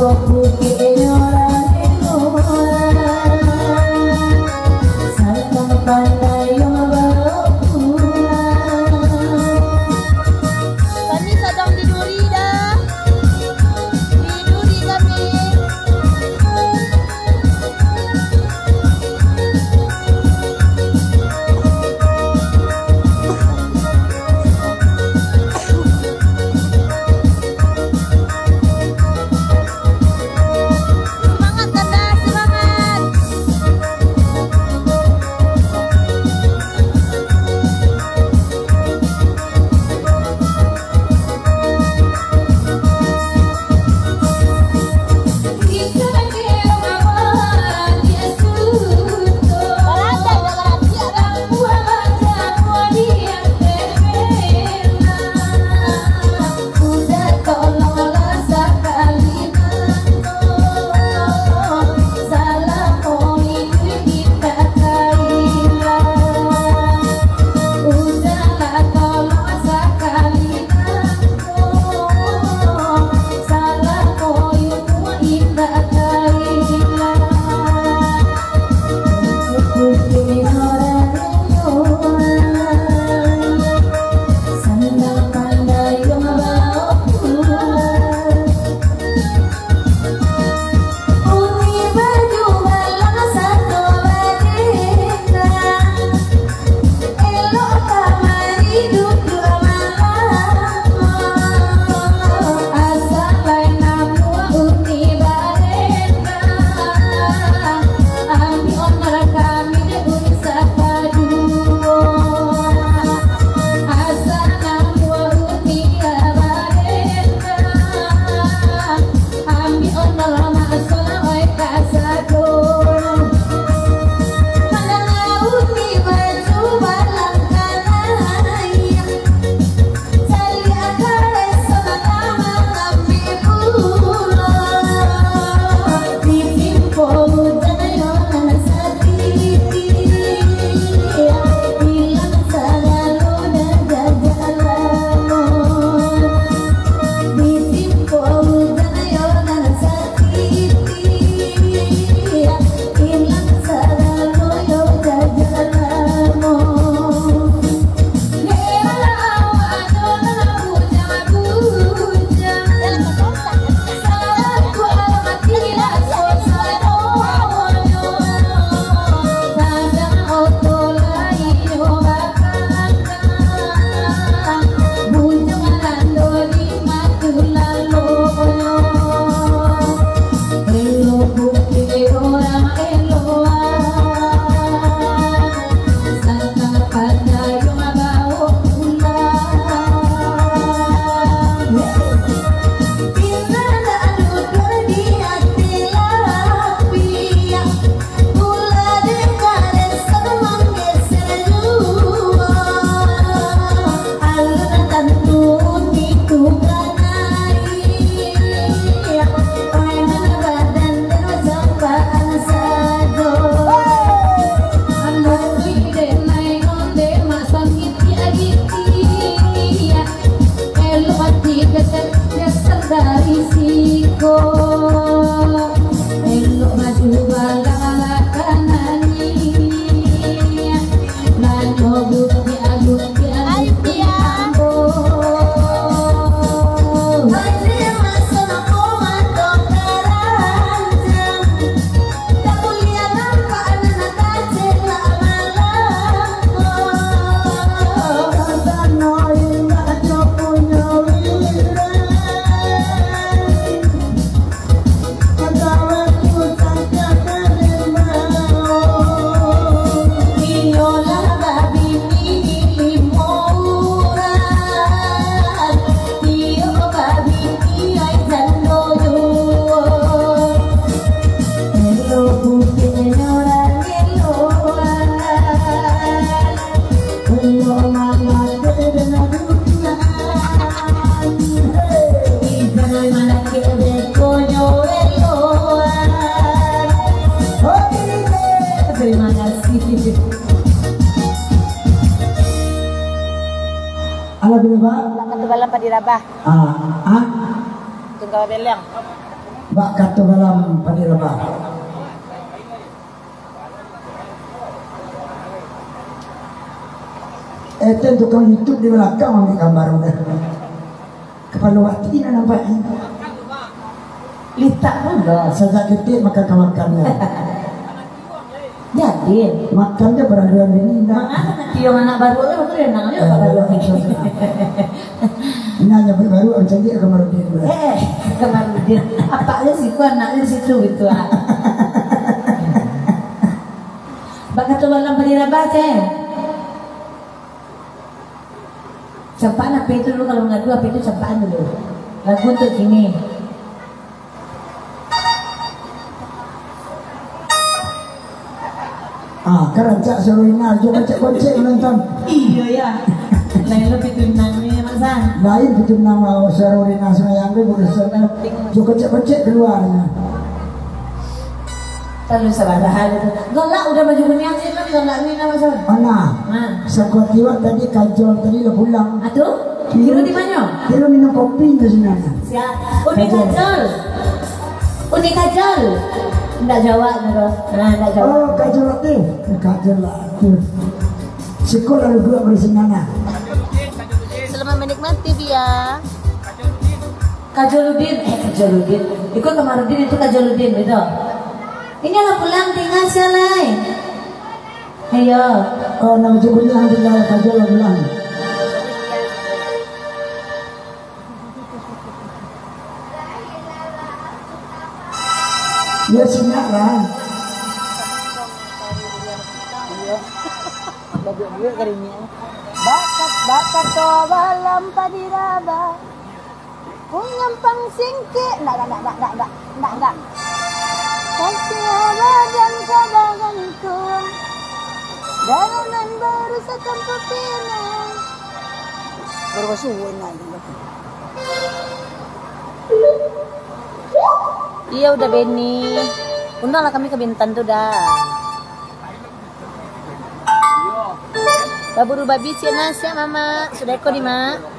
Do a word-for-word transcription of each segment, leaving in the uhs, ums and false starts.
Kami sadang di duri dah. Di duri kami. Semangat, Kanda, semangat. Elok ati geser, geser dari siko. Elok maju balak-balakan nani. Lanyo bukti agut, bukti agut di ambo. Ade maso nako mato karanjang. Terima kasih. Alah, bila, Pak? Alah, katubalan padi rabah. Ah, ah. Tunggal beleng. Bak kato malam padi rabah. Eh, ten tukang YouTube di balakang ambiak gambar udah. Kapalo bati nak nampak, eh. Litak pulo. Sajak ketek makan ka makan, ya. Jadi. Makan je baraduan bini, ndak. Mangana tiong anak baru tu, baru dia nak, dia Eh, baru. Ini hanya baru, baru, macam dia Kamarudin, bro. Eh, Kamarudin. Apak dia situ, anak dia situ, gitu, ah. Bak kato malam padi rabah, ceh. Campakan H P tu dulu, kalau mangadu H P tu campakan dulu. Lagu untuk kini. Ah, kan rancak suaro Rina, jo kocek-kocek manonton. Iyo, ya. Lain lo pitunangnyo, ya, Mak San? Lain pitunang, ah, suaro Rina Semayang tu, barusan. Penting. Jo kocek-kocek kalua. Terlalu sabar, dah ada tu. Galak udah baju kuniang sih, kan galak ni nama, Son? Mana? Nah. Sangko tiwak tadi, Kajol tadi lah pulang. Ah, tu? Kiro di mana? Kiro minum kopi di sini. Siap. Uni Kajol. Kajol. Uni Kajol. Ndak jawab, ndak. Nah, ndak jawab. Oh, Kajol Latif. Eh, Kajol Latif. Siko lalu dua barisinana. Selamat menikmati, Bia. Kajoludin, eh, Kajoludin. Iko Kamarudin, itu Kajoludin, gitu. Inyo lah pulang, tingga sia lai. Ayo. Oh, nang cukup ni, alhamdulillah, Kajol lah pulang. Ya, siap lah. Bakat, bakat tu balam padi rabah. Punyampang singkek, ndak, ndak, ndak. Kasiah badan ka bagantung, dalanan baru satampuah pinang. Baru basuh, enak. Iya, udah, Beni. Undanglah kami ke Bintan tu, dah. Baburu babi siap, nah, siap, Mamak. Sudah iko di, Mak.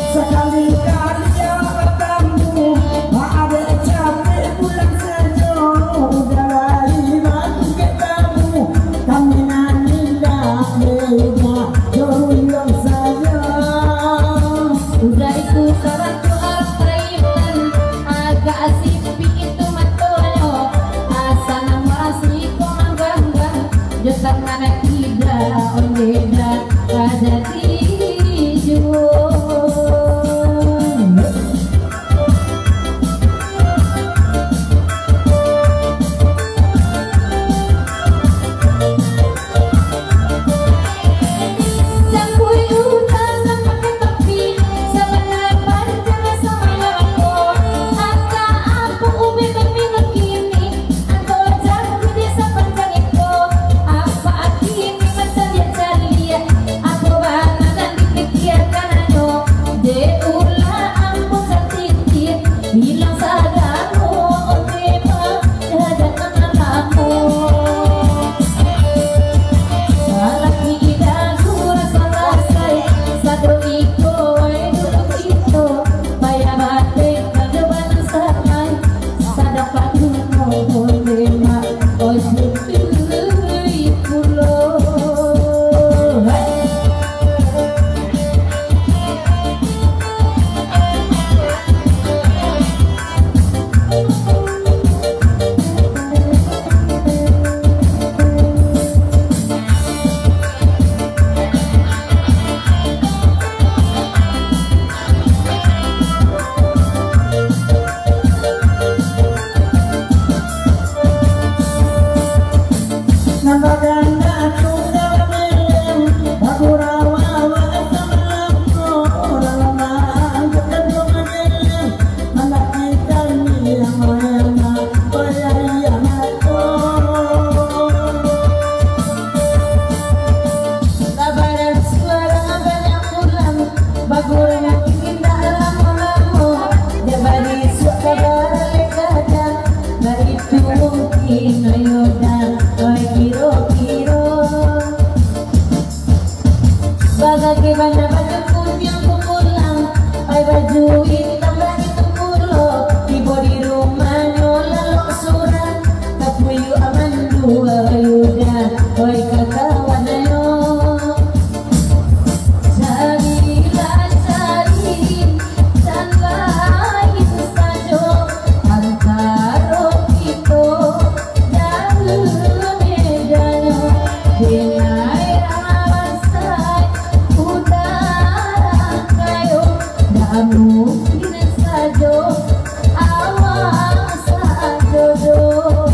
Sakali-kali awak batamu, mak adek capek pulang sajo, udah lai batukek tamu, kami nan indak beda, jo ruyuang sajo. Udah itu sarato arak raitan, agak asik pikitu matonyo, asa namo asli ko mangganggang, jo tangana kida ondeh dah. Raja Tinju. Cangkui utang nan pakai topi, sabana pandai Mungkin sajo awak sajo doh.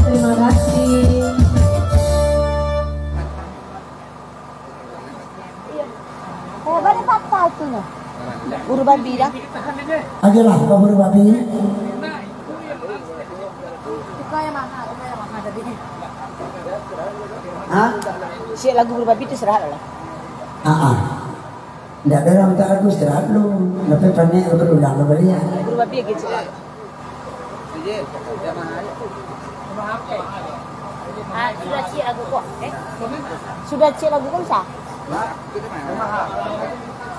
Terima kasih. Guru babi dah. Ajolah, Pak Guru Babi. Tukar yang mana? Tukar yang mana tadi? Hah? Siap lagu guru babi tu istirahat lah. Ah, ah. Ndak ada orang tak lagu istirahat lu. Tapi panik lu berulang lu baliak. Guru babi lagi istirahat. Ah, sudah cik lagu ko, eh? Sudah cik lagu ko bisa?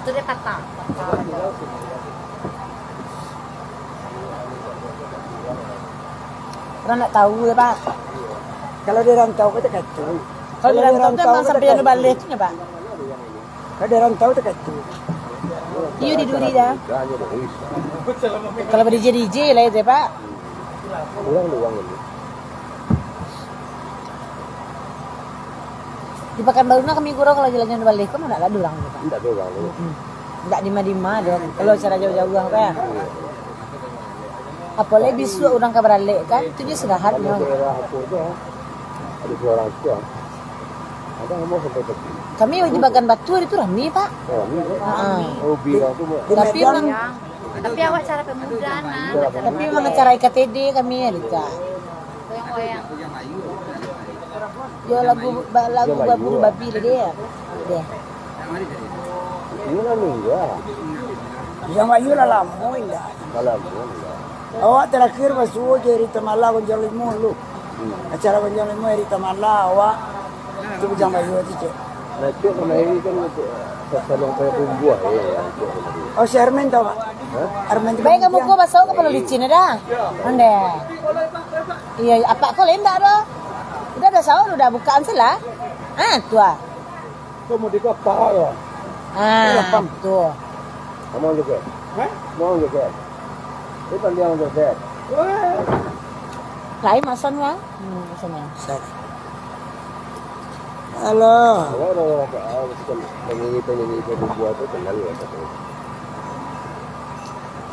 Tu dia patah. Orang nak tahu ya, Pak. Kalau di rantau kita kacau. Kalau di rantau kan sampai yang balik tu, Pak. Kadang rantau tu kacau. Iyo di duri dah. Kalau ba-D J-D J lah itu, Pak. Ulang, ulang ini. Di Pakanbaru nah kami gurau kalau jalan-jalan balik kan ndak ado urang tu, Pak. Ndak ado urang tu. Mm-mm. Ndak dima-dima doh. Kalau acara jauah-jauah kan. Apolai bisuak urang ka baralek kan, tu nyo istirahat nyo. Daerah apo tu, ah? Ado suaro tu, ah. Ada ngomong sampai pagi. Kami di Pakanbaru hari tu rami, Pak. Oh, rami, kan? Ah. Oh, bilang tu, Mak. Tapi Medan. Tapi awak acara pemuda, nah. Tapi memang acara I K T D kami hari tu. Goyang-goyang. Yo lagu ba-, lagu Babu Babi tadi ya. Deh. Ini lah meninggal. Yang Bayu lah lamo indak. Lah lamo indak. Awak terakhir basuo jo Rita Mala Gonjang Limo lu. Hmm. Acara Gonjang Limo Rita Mala awak tu Bujang Bayu tu, cek. Nah, cek pernah ini kan untuk sasalong kayak kumbuah ya, ya, cek pernah. Oh, si Armin tau, Pak? Hah? Armin tu. Baik kamu ko basau kapalo licin dah. Ande. Iya, apak ko lendak doh. Udah dah sahur, udah bukaan selah. Ah, tu ah. Ko mau dikapa ko? Ah, tu. Kamu juga? Hah? Mau juga? Ini pandiang juga. Wah. Lain masan, Bang. Hmm, masan, Bang. Set. Halo. Awak orang, orang, orang, orang, penyanyi-penyanyi itu dibuat tu kenal ya, kata.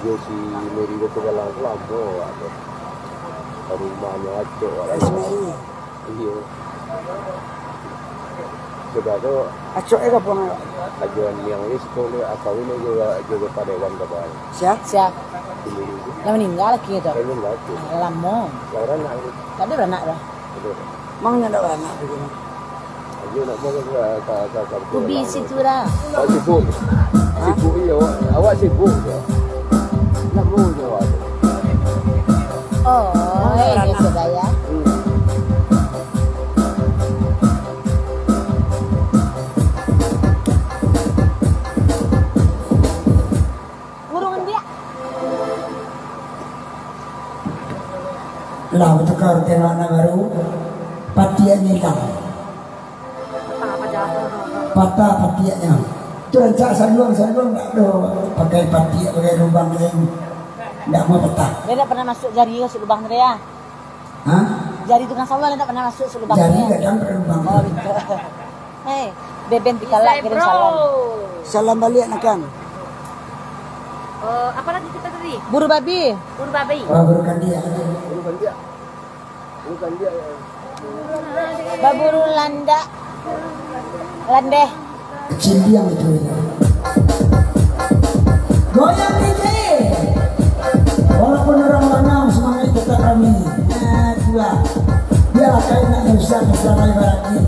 Yo si Mary tu galang tu lamo awak tu. Rumahnya acok awak. Yes, Mary. Iyo. Sudah tu. Acok eh kapuang awak. Ajuan yang ni sepuluh dia kawin juga juga pada Iwan kabar. Sia? Sia. Dulu tu. Yang meninggal lagi tu. Yang meninggal tu. Ah, lamo. Yang beranak tu. Tak ada beranak dah. Ada. Mang nyo ndak baranak tu kini. Ayo nak buat ke, ke, ke, ke, ke Ubi situ dah. Awak sibuk. Sibuk iya awak. Awak sibuk je. Nak buat je awak tu. Oh, eh, biasa gaya. Hmm. Lah, batukar ka warna baru, patiaknyo ilang. Patah patiaknyo. Tu rancak saluang, saluang ndak ado pakai patiak, pakai lubang lain. Ndak mau patah. Dia ndak pernah masuk jari ka lubang tu, ya? Hah? Jari tukang saluang ndak pernah masuk lubang tu, ya? Jari kadang pernah lubang. Oh, gitu. Hei, Beben Pikalak kirim salam. Salam baliak, Nakan. Eh, apa lagi kita tadi? Buru babi. Buru babi. Oh, buru kandiak. Buru kandiak. Buru kandiak, ya. Baburu landak. Landeh. Kecil diam itu, ya. Goyang dikit. Walaupun orang lengang, semangat tetap kami. Nah, itulah. Biarlah kain nak rusak, rusak lagi barang ni.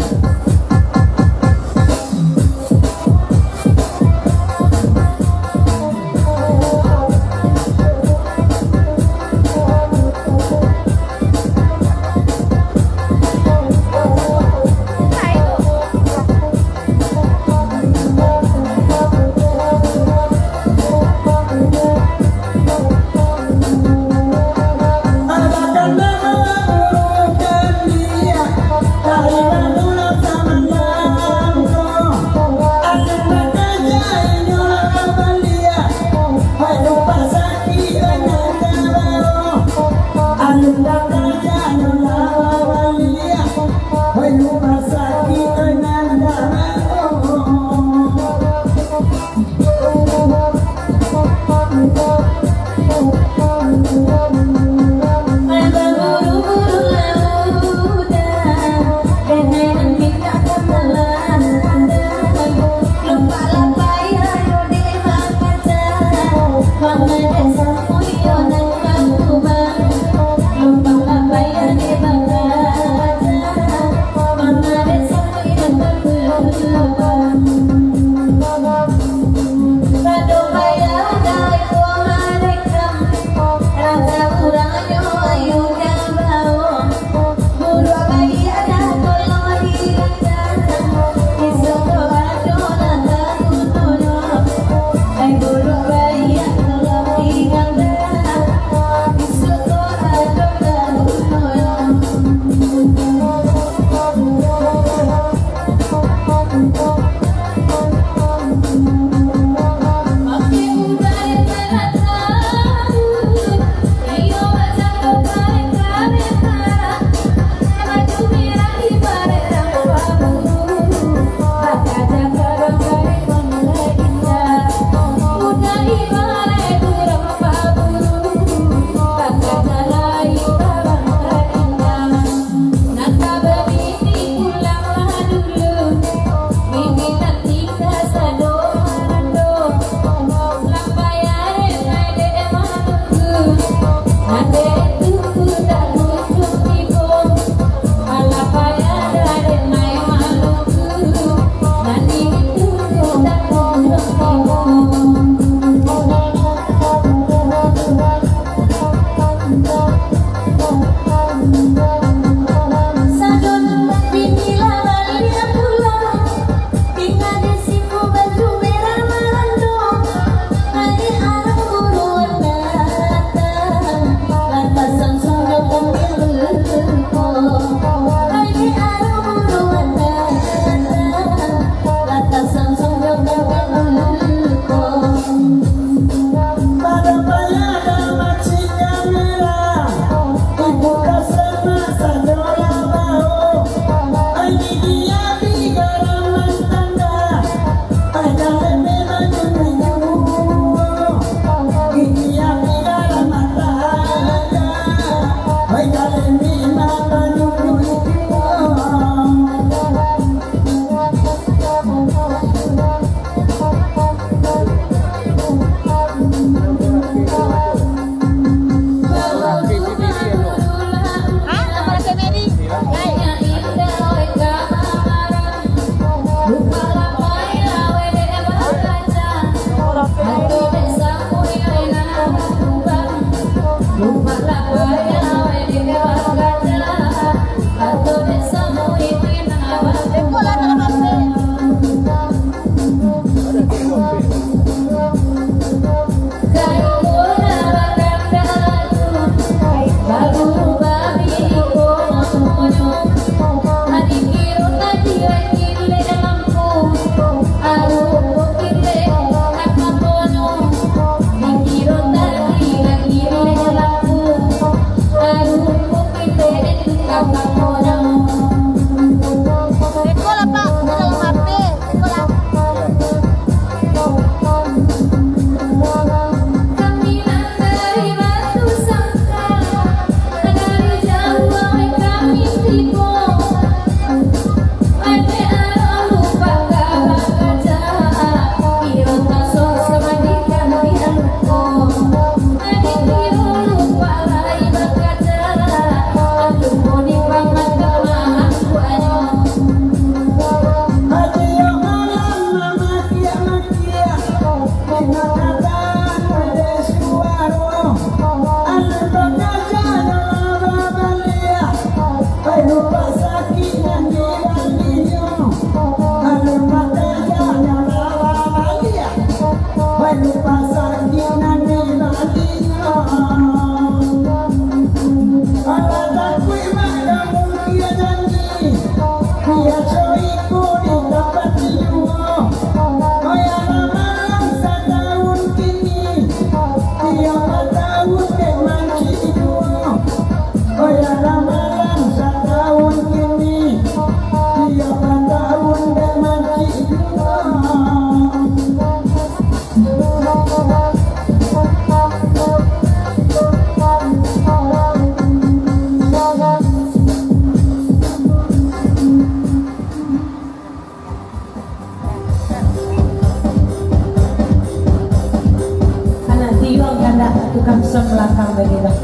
Beko lah, Pak, kita dalam H P. Beko lah. Anak tiuang kandak tukang son balakang tadi dah.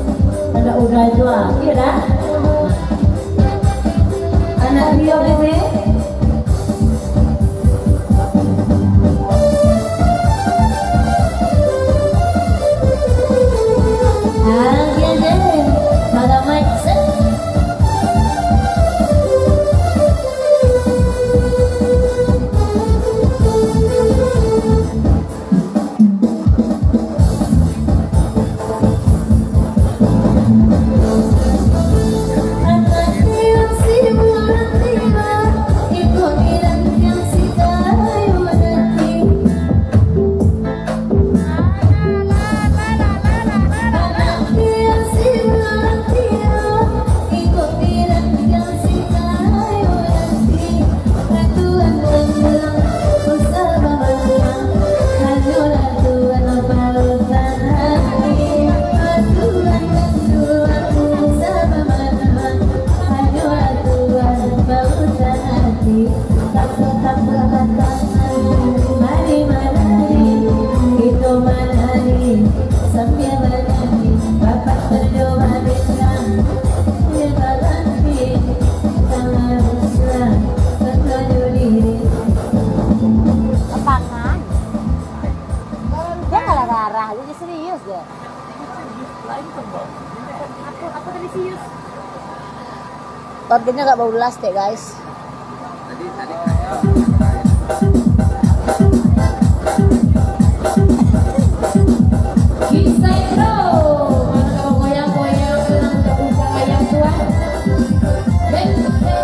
Kandak udah jua, iyo dah. Anak tiuang ini. Ah, iyo deh. Magamai. Set. Lapangan. Dia kalah darah, dia serius dia. Aku, aku tadi serius. Ordennya agak baulas deh, guys. Kisah, bro. Mana kalau goyang-goyang, bilang udah ujang ayam tuan. Hei, hei.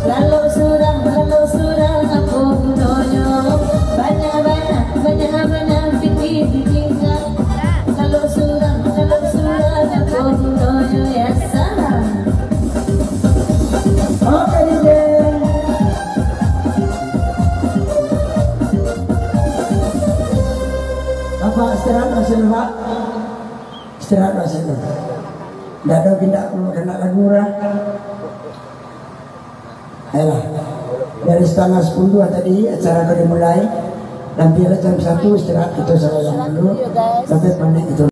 Kalau surang, kalau surang, apo gunonyo? Banyak-banyak, banyak-banyak, pikir ditinggal. Kalau surang, kalau surang, apo gunonyo? Ya salah. Oke, D J. Bapak istirahat dulu, Pak. Istirahat dulu. Ndak ado pindah, kalau kena lagu lah. Ayolah. Dari setengah sepuluh tadi acara akan dimulai. Nanti lah jam satu istirahat kita salat dulu. Sampai panek kita.